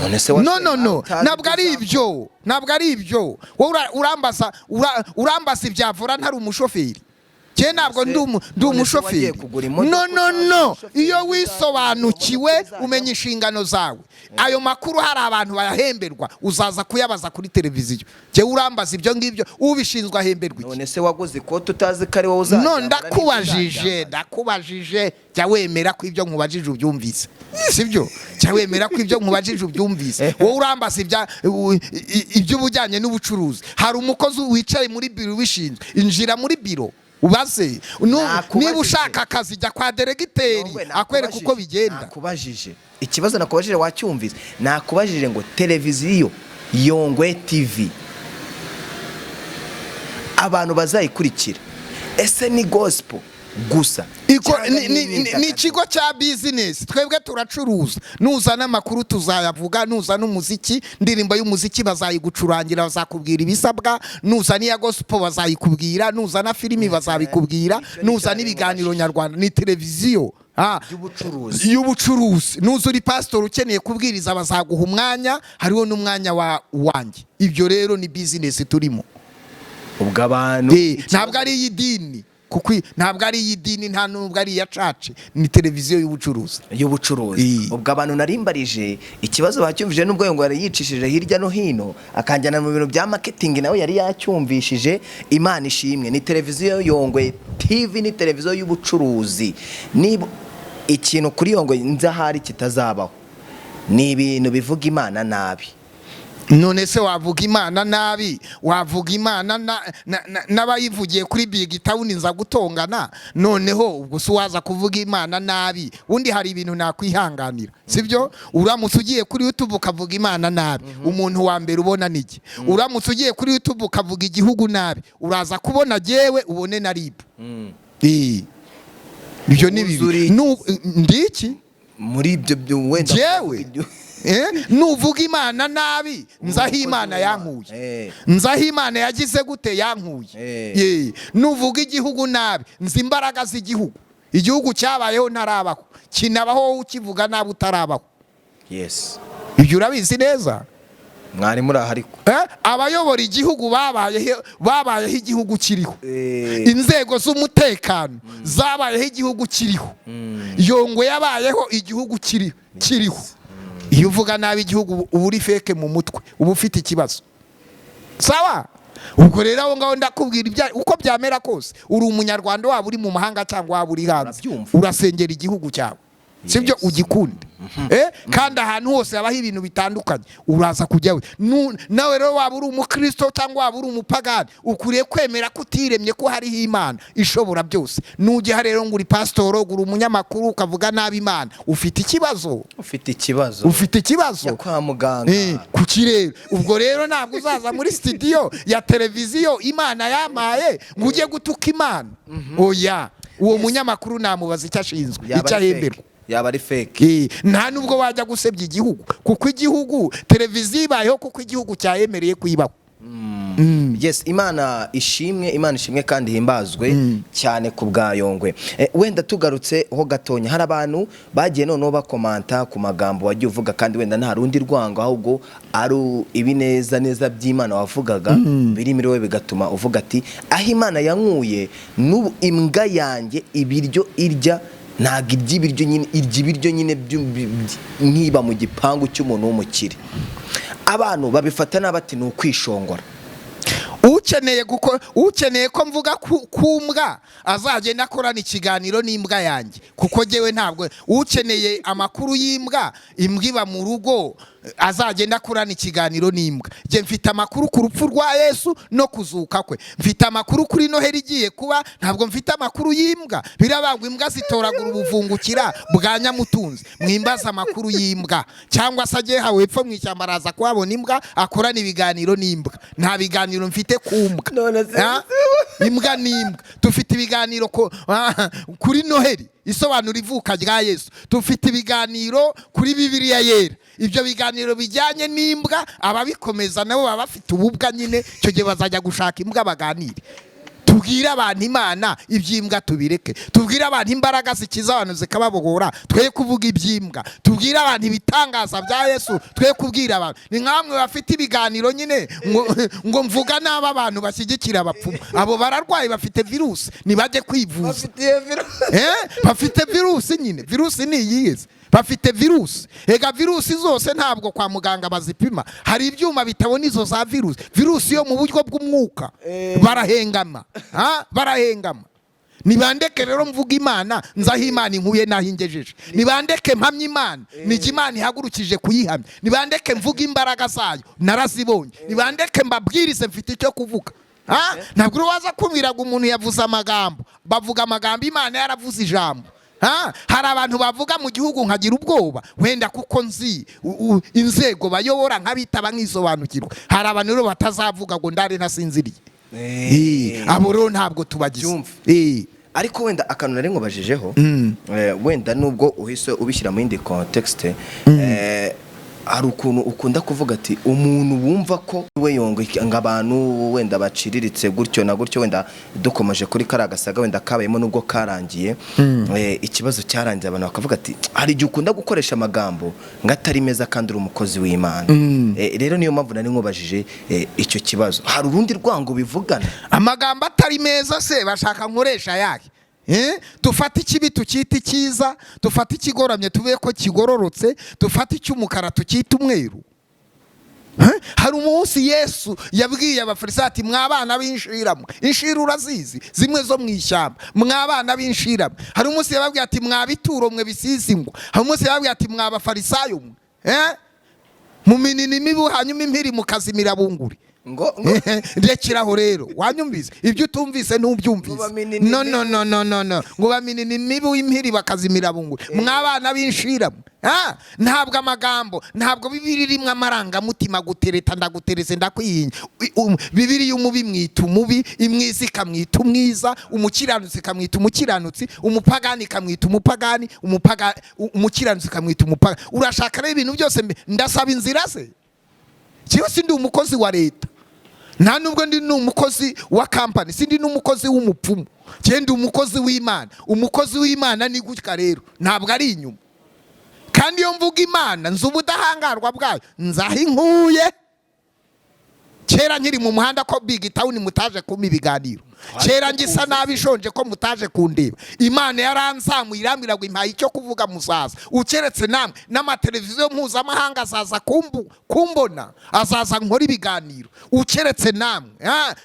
None se No, no, no. utazi Ntabwo ari ibyo? Ibyo ntabwo ari ibyo. Wowe urambaza ibya volant, ntari umushoferi. Jye ntabwo ndi None se wagiye umushoferi. kugura imodoka No, no, utazi no. umushoferi? Iyo Uzazi wisobanukiwe, imodoka izajyaho. umenya inshingano zawe. Ayo makuru hari abantu bayahemberwa, uzaza kuyabaza kuri televiziyo. Jyewe urambaza ibyo ngibyo, ubishinzwe ahemberwa iki? None se waguze ikote utazi ko ari wowe uzaryambara No, n'ibyo ndakubajije. uzaryambara? Ndakubajije. Jya wemera ko ibyo nkubajije ubyumvise, sibyo? Jya wemera ko ibyo nkubajije ubyumvise. Wowe urambaza iby'ubujyanye n'ubucuruzi, hari umukozi wicaye muri biro ubishinzwe. Injira muri biro ubaze. Nakubajije. Niba ushaka akazi, jya kwa directeur, Yongwe, akwereka uko bigenda. Nakubajije ikibazo, nakubajije wacyumvise. Nakubajije ngo televiziyo Yongwe TV, abantu bazayikurikira, ese ni gospel gusa cyangwa ni Ni imyidagaduro? ikigo cya business. Twebwe turacuruza. Nuzana amakuru tuzayavuga, nuzana umuziki, indirimbo y'umuziki bazayigucurangira, bazakubwira ibisabwa. Nuzana iya gospel bazayikubwira, nuzana filimi bazabikubwira, Icyo ni nuzana cyo ibiganiro nyarwanda. Ni televiziyo y'ubucuruzi. Y'ubucuruzi. Nuza uri pasitori ukeneye kubwiriza, bazaguha umwanya, hariho n'umwanya wa wanjye. Ibyo rero ni business turimo. Ubwo abantu Ntabwo ari iy'idini, kuko ntabwo ari iy'idini, nta nubwo ari iya church, ni televiziyo y'ubucuruzi. Y'ubucuruzi. Ubwo abantu narimbarije ikibazo bacyumvije, nubwo ngo yari yicishije hirya no hino akanjyana mu bintu bya marketing, nawe yari yacyumvishije. Imana ishimwe. Ni televiziyo Yongwe TV, ni televiziyo y'ubucuruzi. Niba ikintu kuri Yongwe nzahari kitazabaho, ni ibintu bivuga Imana nabi. None se wavuga Imana nabi? Wavuga Imana n'abayivugiye kuri Big Town nza gutongana. Noneho ubwo se waza kuvuga Imana nabi? Undi hari ibintu nakwihanganira, sibyo? Uramutse ugiye kuri YouTube ukavuga Imana nabi, umuntu wa mbere ubona niki? Uramutse ugiye kuri YouTube ukavuga igihugu nabi, uraza kubona jyewe, ubone na RIB. Ibyo ni bibi. Wuzuriye. Ndiki? Muri ibyo wenda Jewe? Nuvuga Imana nabi, nzaho Imana yankuye. Nzaho Imana yagize gute? Yankuye. Ye. Nuvuga igihugu nabi, nzi imbaraga z'igihugu. Igihugu cyabayeho ntarabaho, kinabaho wowe ukivuga nabi utarabaho. Ibyo urabizi neza. Mwari muri aha ariko. Abayobora igihugu babayeho, babayeho igihugu kiriho. Inzego z'umutekano zabayeho igihugu kiriho. Yongwe yabayeho igihugu kiriho. Iyo uvuga nabi igihugu, uba uri fake mu mutwe, uba ufite ikibazo. Sawa, ubwo rero aho ngaho ndakubwira, uko byamera kose, uri Umunyarwanda, waba uri mu mahanga cyangwa waba uri hanze, Urabyumva. urasengera igihugu cyawe, sibyo? Ugikunde. Kandi ahantu hose habaho ibintu bitandukanye, uraza kujyawe. Nawe rero, waba uri umukristo cyangwa waba uri umupagani, ukwiriye kwemera ko utiremye, ko hariho Imana ishobora byose. Nujya rero ngo uri pasitoro, ngo uri umunyamakuru, ukavuga nabi Imana, ufite ikibazo. Ufite ikibazo. Ufite ikibazo. Jya kwa muganga. Kuki rero? Ubwo rero ntabwo uzaza muri studio ya televiziyo Imana yampaye ngo ujye gutuka Imana. Oya, uwo munyamakuru namubaza icyo ashinzwe, Yaba icyo ari ahemberwa. fake. Yaba ari fake. Nta nubwo wajya gusebya igihugu, kuko igihugu, televiziyo ibayeho kuko igihugu cyayemereye kuyibaho. Yes, Imana ishimwe, Imana ishimwe kandi himbazwe cyane ku bwa Yongwe. Wenda tugarutse ho gatonya, hari abantu bagiye noneho bakomanta ku magambo wagiye uvuga, kandi wenda nta rundi rwango, ahubwo ari ibineza neza by'Imana wavugaga biri muri wowe, bigatuma uvuga ati aho Imana yankuye n'ubu imbwa yanjye ibiryo irya ntabwo irya ibiryo nyine, irya ibiryo nyine nkiba mu gipangu cy'umuntu w'umukire. Abantu babifata nabi, ati ni ukwishongora. Ukeneye ko mvuga ku mbwa, azagenda akorana ikiganiro n'imbwa yanjye, kuko jyewe ntabwo ukeneye amakuru y'imbwa. Imbwa iba mu rugo, azagenda akorana ikiganiro n'imbwa. Jye mfite amakuru ku rupfu rwa Yesu no kuzuka kwe, mfite amakuru kuri Noheli igiye kuba, ntabwo mfite amakuru y'imbwa. Birabangwa, imbwa zitoragura ubuvungukira bwa nyamutunzi. Mwimbaza amakuru y'imbwa, cyangwa se ajye hawe hepfo mu ishyamba, araza kuhabona imbwa, akorana ibiganiro n'imbwa. Nta biganiro mfite ku mbwa. None se- Ha? Imbwa n'imbwa. Dufite ibiganiro kuri Noheli isobanura ivuka rya Yesu, dufite ibiganiro kuri Bibiliya Yera. Ibyo biganiro bijyanye n'imbwa, ababikomeza nabo baba bafite ububwa nyine. Icyo gihe bazajya gushaka imbwa baganire. Tubwire abantu Imana, iby'imbwa tubireke. Tubwire abantu imbaraga zikiza abantu zikababohora, twe kuvuga iby'imbwa. Tubwire abantu ibitangaza bya Yesu, twe kubwira abantu. Ni nkamwe bafite ibiganiro nyine ngo mvuga n'aba bantu bashyigikira abapfumu. Abo bararwaye, bafite virusi, ntibajye kwivuza. Bafite virusi nyine. Virusi ni iyihe se? Bafite virusi. Ega virusi zose ntabwo kwa muganga bazipima, hari ibyuma bitabona izo za virusi. Virusi yo mu buryo bw'umwuka, barahengama. Ha? Barahengama. Nibandeke rero mvuga Imana, nzi aho Imana inkuye n'aho ingejeje. Nibandeke mpamye Imana, nijya Imana ihagurukije kuyihamya. Nibandeke mvuga imbaraga zayo, narazibonye. Nibandeke mbabwirize, mfite icyo kuvuga. Ha? Ntabwo uri waza kumbwira ngo umuntu yavuze amagambo. Bavuga amagambo, Imana yaravuze ijambo. Ha? Hari abantu bavuga mu gihugu nkagira ubwoba, wenda kuko nzi inzego bayobora, nk'abitaba nkisobanukirwa. Hari abantu rero batazavuga ngo ndare ntasinziriye. Abo rero ntabwo tubagize. Byumva. Ariko wenda akantu nari nkubajijeho, wenda nubwo uhise ubishyira mu yindi context, hari ukuntu ukunda kuvuga ati umuntu wumva ko we Yongwe, ngo abantu wenda baciriritse gutyo na gutyo. Wenda dukomeje kuri kariya gasaga wenda kabayemo, nubwo karangiye, ikibazo cyarangiye, abantu bakavuga ati hari igihe ukunda gukoresha amagambo ngo atari meza kandi uri umukozi w'Imana. Rero niyo mpamvu nari nkubajije icyo kibazo. Hari urundi rwango bivugana? Amagambo atari meza se bashaka nkoresha ayahe? Dufate ikibi tukite icyiza, dufate ikigoramye tuve ko kigororotse, dufate icy'umukara tukite umweru. Hari umunsi Yesu yabwiye Abafarisayo ati mwa bana b'inshiramwe. Inshira urazizi, zimwe zo mu ishyamba. Mwa bana b'inshiramwe. Hari umunsi yababwiye ati mwa bituro mwe bisize ingwa. Hari umunsi yababwiye ati mwa bafarisayo mwe, Mu minini imibu, hanyuma impiri mukazimira bunguri. Ngo Rekeraho rero. Wanyumvise? Ibyo utumvise ntubyumvise. Ngo baminini. No, no, no, no, no, no. Ngo baminini imibu impiri bakazimira bunguri, mwabana b'inshira. Ntabwo amagambo, ntabwo Bibiri rimwe amarangamutima, gutereta ndaguterese, ndakwiyinya. Bibiri y'umubi mwita umubi, imwiza ikamwita umwiza, umukiranutsi ikamwita umukiranutsi, umupagani ikamwita umupagani, umukiranutsi ikamwita umupagani. Urashaka rero ibintu byose ndasaba inzira se? Jewe sindi umukozi wa leta, nta nubwo ndi n'umukozi wa kampani, sindi n'umukozi w'umupfumu. Njye ndi umukozi w'Imana. Umukozi w'Imana ni gutya rero, ntabwo ari inyuma. Kandi iyo mvuga Imana, nzi ubudahangarwa bwayo, nzi aho inkuye. Kera nkiri mu muhanda, ko Big Town mutaje kumpa ibiganiro? Kera ngisa nabi shonje, ko mutaje kundeba? Imana yaranzamuye, irambwira ngo impaye icyo kuvuga. Muzaza ukeretse namwe n'amateleviziyo mpuzamahanga azaza kumbona, azaza nkora ibiganiro, ukeretse namwe.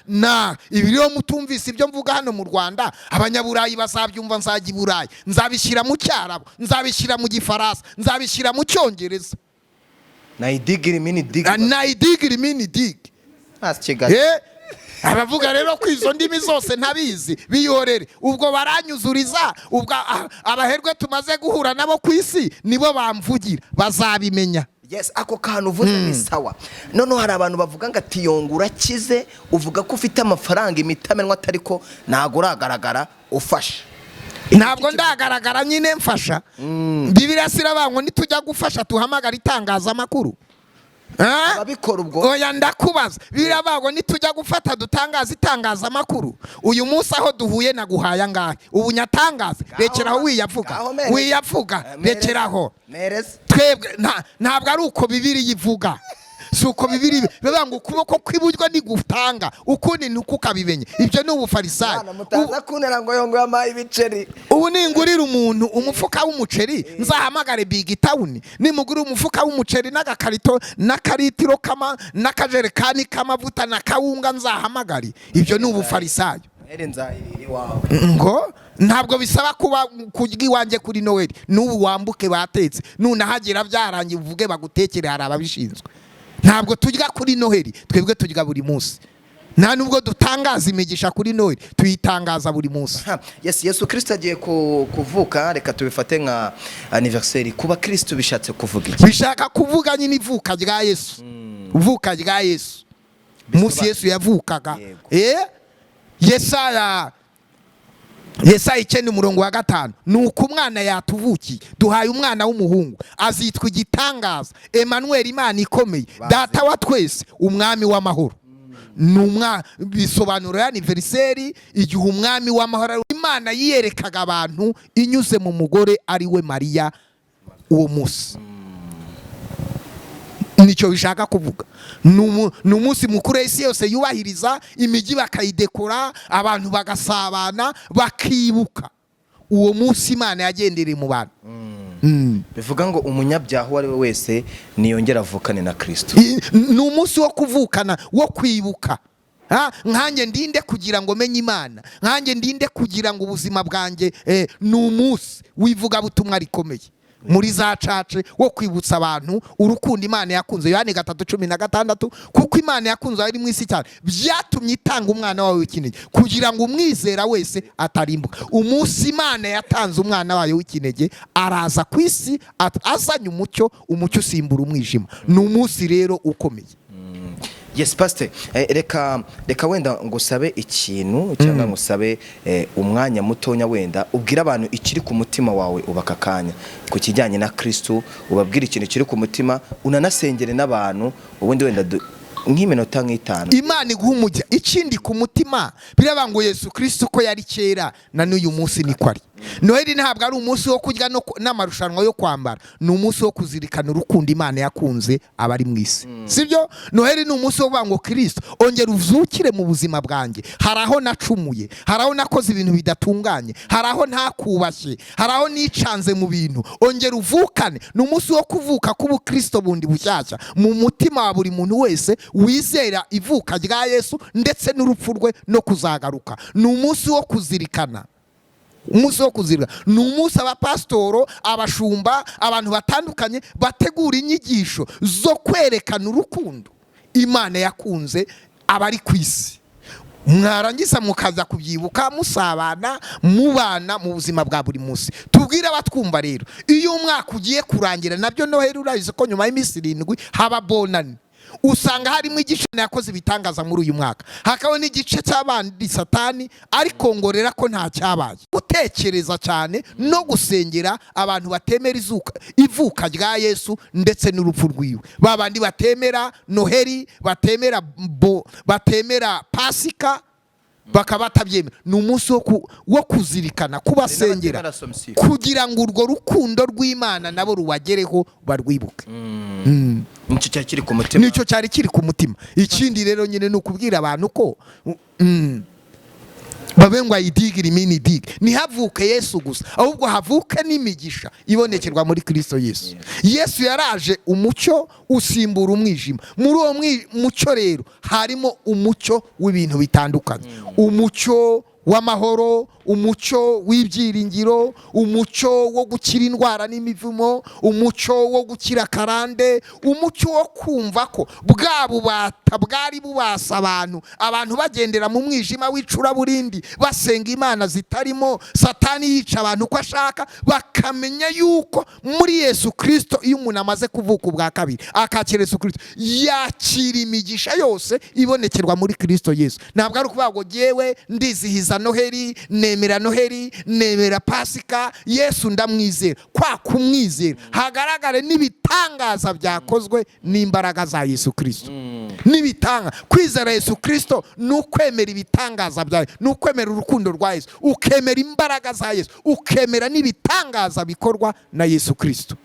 Na ibi rero mutumvise ibyo mvuga hano mu Rwanda, Abanyaburayi bazabyumva. Nzajya i Burayi, nzabishyira mu Cyarabu, nzabishyira mu Gifaransa, nzabishyira mu Cyongereza. Na idigiri mini digi. Na idigiri mini digi. Hasi Kigali. Abavuga rero ko izo ndimi zose ntabizi, bihorere. Ubwo baranyuzuriza. Ubwo abaherwe tumaze guhura nabo ku isi nibo bamvugira, bazabimenya. Yes, ako kantu uvuze ni sawa. Noneho hari abantu bavuga ngo ati Yongwe urakize, uvuga ko ufite amafaranga imitamenwa, atari ko ntabwo uragaragara ufasha. Ntabwo ndagaragara nyine mfasha. Bibiliya sirabangwa, nitujya gufasha tuhamagara itangazamakuru. Ah? Ababikora ubwo. Oya, ndakubaza, birabago nitujya gufata dutangaza itangazamakuru uyu munsi aho duhuye, naguhaye angahe? Ubu nyatangaze, rekeraho, wiyavuga. Ngaho mereza. Wiyavuga. Mereza. Rekeraho. Mereza. Twebwe ntabwo ari uko Bibiri ivuga, si uko Bibiri bivuga ngo ukuboko kw'iburyo nigutanga ukundi ntukukabimenye. Ibyo ni ubufarisayo. Mwana, mutaza kuntera ngo yongo yampaye ibiceri. Ubu ningurira umuntu umufuka w'umuceri, nzahamagare Big Town. Nimugurira umufuka w'umuceri n'agakarito n'akaritiro kama n'akajerekani k'amavuta na kawunga, nzahamagare? Ibyo ni ubufarisayo. Noheli nzayirira iwawe. Ngo ntabwo bisaba kuba kurya iwanjye kuri Noheli. N'ubu wambuke batetse, nunahagera byarangiye uvuge bagutekere, hari ababishinzwe. Ntabwo turya kuri Noheli, twebwe turya buri munsi. Nta nubwo dutangaza imigisha kuri Noheli, tuyitangaza buri munsi. Ha, yes, Yesu Kristo agiye kuvuka, reka tubifate nka anniversaire kuba Kristo. Bishatse kuvuga iki? Bishaka kuvuga nyine ivuka rya Yesu, ivuka rya Yesu, umunsi Yesu yavukaga. Yesaya 9 umurongo wa 5: ni uko umwana yatuvukiye, duhaye umwana w'umuhungu, azitwa igitangaza, Emmanuel, Imana ikomeye, Data wa twese, Umwami w'amahoro. Ni bisobanuro ya anniversaire igihe Umwami w'amahoro, Imana yiyerekaga abantu inyuze mu mugore ari we Mariya uwo munsi. Nicyo bishaka kuvuga. Ni umunsi mukuru isi yose yubahiriza, imijyi bakayidekora, abantu bagasabana, bakibuka uwo munsi Imana yagendereye mu bantu. Bivuga ngo umunyabyaha uwo ari we wese niyongera avukane na Kristo. Ni umunsi wo kuvukana, wo kwibuka. Ha? Nkanjye ndinde kugira ngo menye Imana? Nkanjye ndinde kugira ngo ubuzima bwanjye ni umunsi w'ivugabutumwa rikomeye muri za church wo kwibutsa abantu urukundo Imana yakunze. Yohani 3:16: kuko Imana yakunze abari mu isi cyane, byatumye itanga umwana wawe w'ikinege kugira ngo umwizera wese atarimbuka. Umunsi Imana yatanze umwana wayo w'ikinege araza ku isi, azanye umucyo, umucyo usimbura umwijima. Ni umunsi rero ukomeye. Yes, pastor, reka wenda ngusabe ikintu cyangwa ngusabe umwanya mutonya, wenda ubwire abantu ikiri ku mutima wawe ubaka akanya ku kijyanye na Kristo, ubabwire ikintu kiri ku mutima, unanasengere n'abantu, ubundi wenda nk'iminota nk'itanu. Imana iguha umugisha. Ikindi ku mutima, biravuga ngo Yesu Kristo uko yari kera na n'uyu munsi niko ari. Noheli ntabwo ari umunsi wo kurya n'amarushanwa yo kwambara, ni umunsi wo kuzirikana urukundo Imana yakunze abari mu isi, sibyo? Noheli ni umunsi wo kuvuga ngo: "Kristo, ongera uzukire mu buzima bwanjye. Hari aho nacumuye, hari aho nakoze ibintu bidatunganye, hari aho ntakubashye, hari aho nicanze mu bintu, ongera uvukane." Ni umunsi wo kuvuka k'ubukristo bundi bushyashya mu mutima wa buri muntu wese wizera ivuka rya Yesu ndetse n'urupfu rwe no kuzagaruka. Ni umunsi wo kuzirikana, umunsi wo kuzirikana. Ni umunsi abapasitoro, abashumba, abantu batandukanye bategura inyigisho zo kwerekana urukundo Imana yakunze abari ku isi, mwarangiza mukaza kubyibuka, musabana, mubana mu buzima bwa buri munsi. Tubwire abatwumva rero, iyo umwaka ugiye kurangira, nabyo Noheli urabizi ko nyuma y'iminsi 7 haba Bonani, usanga harimo igice yakoze ibitangaza muri uyu mwaka, hakaba n'igice cy'abandi Satani ariko ngorera ko nta cyabaye. Gutekereza cyane no gusengera abantu batemera ivuka rya Yesu ndetse n'urupfu rwiwe, ba bandi batemera Noheli, batemera bo, batemera Pasika, bakaba batabyemera. Ni umunsi wo kuzirikana kubasengera n'abatemera Assomption. kugira ngo urwo rukundo rw'Imana nabo rubagereho, barwibuke. Nicyo cyari kiri ku mutima. Nicyo cyari kiri ku mutima. Ikindi rero nyine ni ukubwira abantu ko babe ngo ayidigire imini idige, ntihavuke Yesu gusa, ahubwo havuke n'imigisha ibonekerwa muri Kristo Yesu. Yesu yaraje, umucyo usimbura umwijima. Muri uwo mucyo rero harimo umucyo w'ibintu bitandukanye: umucyo w'amahoro, umucyo w'ibyiringiro, umucyo wo gukira indwara n'imivumo, umucyo wo gukira karande, umucyo wo kumva ko bwa bubata bwari bubasa abantu, abantu bagendera mu mwijima w'icuraburindi, basenga imana zitarimo, Satani yica abantu uko ashaka, bakamenya yuko muri Yesu Kirisito, iyo umuntu amaze kuvuka ubwa kabiri akakira Yesu Kirisito, yakira imigisha yose ibonekerwa muri Kirisito Yesu. Ntabwo ari ukuvuga ngo jyewe ndizihiza Noheli. Nemera Noheli, nemera Pasika, Yesu ndamwizera. Kwa kumwizera hagaragare n'ibitangaza byakozwe n'imbaraga za Yesu Kirisito. N'ibitanga kwizera Yesu Kirisito ni ukwemera ibitangaza byayo, ni ukwemera urukundo rwa Yesu, ukemera imbaraga za Yesu, ukemera n'ibitangaza bikorwa na Yesu Kirisito.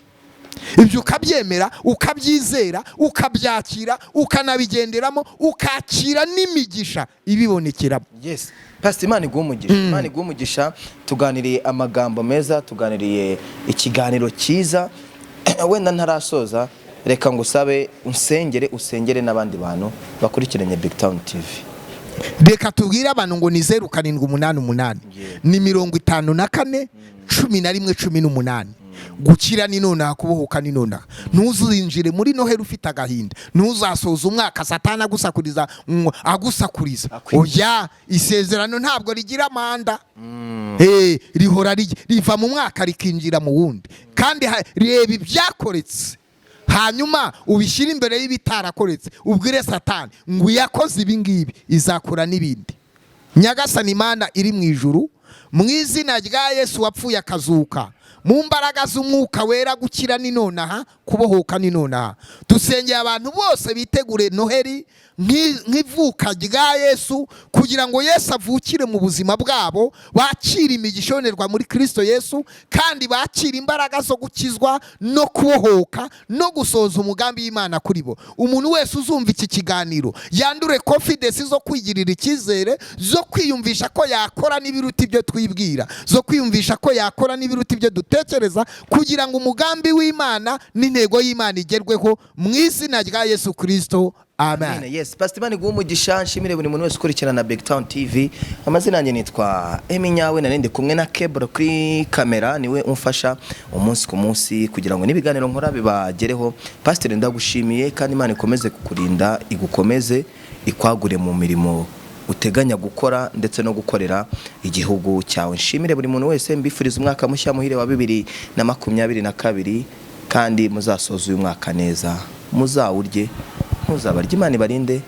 Ibyo ukabyemera, ukabyizera, ukabyakira, ukanabigenderamo, ukakira n'imigisha ibibonekeramo. Yes, Pastor, Imana iguhe umugisha, Imana iguhe umugisha. Tuganiriye amagambo meza, tuganiriye ikiganiro cyiza. Wenda ntarasoza, reka ngusabe unsengere, usengere n'abandi bantu bakurikiranye Big Town TV. Reka tubwire abantu ngo ni 0788 ni 54 11 18. Gukira ni nonaha, kubohoka ni nonaha. Ntuzinjire muri Noheli ufite agahinda, ntuzasoza umwaka Satani agusakuriza ngo agusakuriza. Akwinjiza. Oya, isezerano ntabwo rigira manda. Rihora riva mu mwaka rikinjira mu wundi. Kandi reba ibyakoretse, hanyuma ubishyire imbere y'ibitarakoretse, ubwire Satani ngo iyakoze ibi ngibi izakora n'ibindi. Nyagasani Imana iri mu ijuru, mu izina rya Yesu wapfuye akazuka, mu mbaraga z'Umwuka Wera, gukira ni nonaha, kubohoka ni nonaha. Dusengeye abantu bose bitegure Noheli nk'ivuka rya Yesu, kugira ngo Yesu avukire mu buzima bwabo, bakire imigisha ibonerwa muri Kirisito Yesu, kandi bakire imbaraga zo gukizwa no kubohoka no gusohoza umugambi w'Imana kuri bo. Umuntu wese uzumva iki kiganiro yandure confidence zo kwigirira icyizere, zo kwiyumvisha ko yakora n'ibiruta ibyo twibwira, zo kwiyumvisha ko yakora n'ibiruta ibyo dutekereza, kugira ngo umugambi w'Imana n'intego y'Imana igerweho, mu izina rya Yesu Kirisito, amen. Amen. Yes, Pastor, Imana iguhe umugisha. Nshimire buri muntu wese ukurikirana Big Town TV. Amazina yanjye nitwa Emi Nyawe, nari ndi kumwe na Kebro kuri kamera, niwe umfasha umunsi ku munsi kugira ngo n'ibiganiro nkora bibagereho. Pastor, ndagushimiye, kandi Imana ikomeze kukurinda, igukomeze, ikwagure mu mirimo uteganya gukora ndetse no gukorera igihugu cyawe. Nshimire buri muntu wese, mbifuriza umwaka mushya muhire wa 2022, kandi muzasoze uyu mwaka neza, muzawurye ntuzabarye. Imana ibarinde.